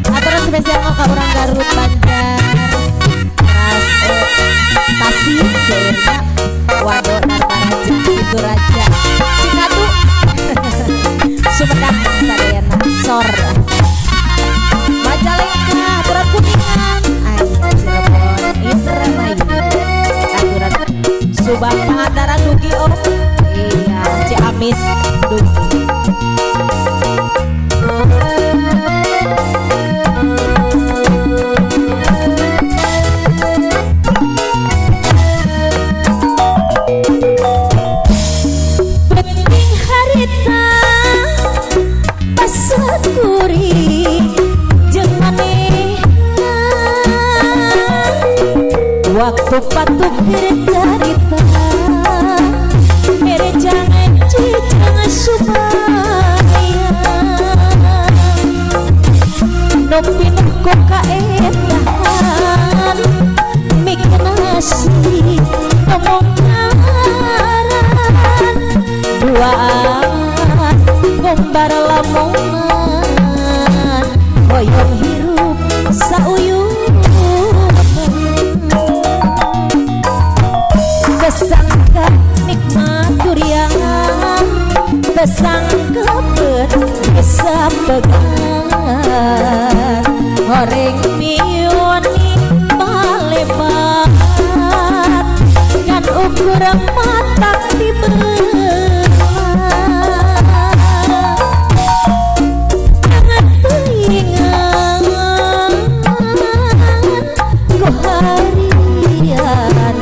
Aturan spesial ka urang Garut, Banjar, Ras, Tasik, Jairnya, Wado, Narmaraja, Situraja, Cikatu, Sumedang, Sadayana, Sor, Majalengka, aturan Kuningan, Aya Cirebon, Indramayu, aturan Subang, Pangandaran, Dugi, oh iya, Ciamis, Dugi. Penting harita pasakuri jeung manehna, waktu patuk carita mere jangan cicang supaya nu pinuh ku kaendahan mikeun nasi ngomong ngaran duaan ngumbar lamongan hoyong hirup sauyunan kesangka nikmat durian tesangka bet bisa pegang horeng mioni palebat kan ukur mata dibelah jangan teuingan ku harian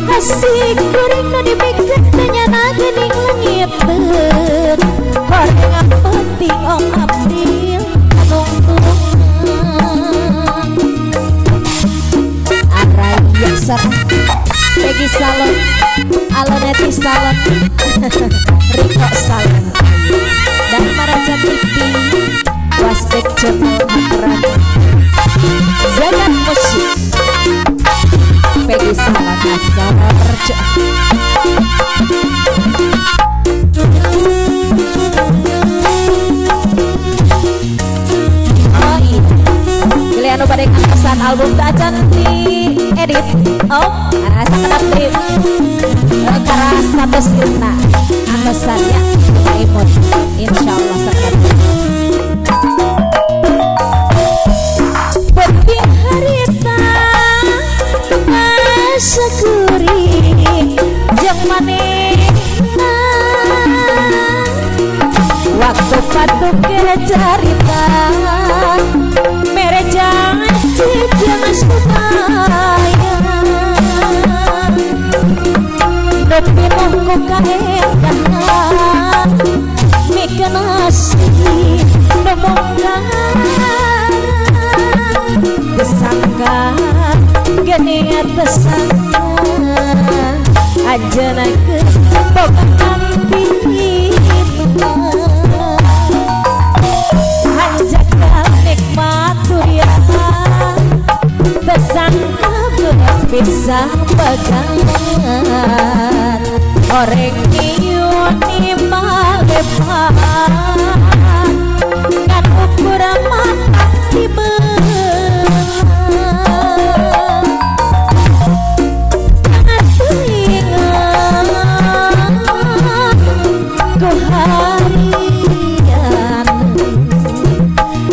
kasih kuring nu dipikeun teh nyana geuning leungiteun horeng penting Om April nungtungan Araya Sar Peggy Salon, Aloneti Salon, Riko Salon, dan Maraja TV, Wastek Channel Aturan Zagat Musik, Peggy Salon Asar. Oh iya, Gilian nu bade ngangkesan album teh acan di edit. Oh, sakedap deui. Karena status irna antosan ya imut insyaallah sakedap deui. Penting harita pasakuri jeung manehna waktu patuk carita mere janji jeung supaya nu pinuh ku kaendahan mikeun nasi nu munggaran kesangka geuning tesangka anjeunna geus boga kantina hanjakal nikmat durian tersangka bisa pegangan oreng miuni malepan kan ukur mata dibelah jangan teuingan ku harian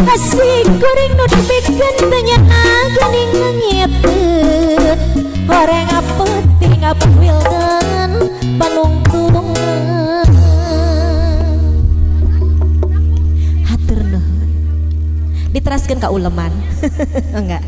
kasih kuring nu dipikeun teu nyana geuning leungiteun horeng penting Abah Wildan panungtungan hatur nuhun diteraskeun ka uleman enggak.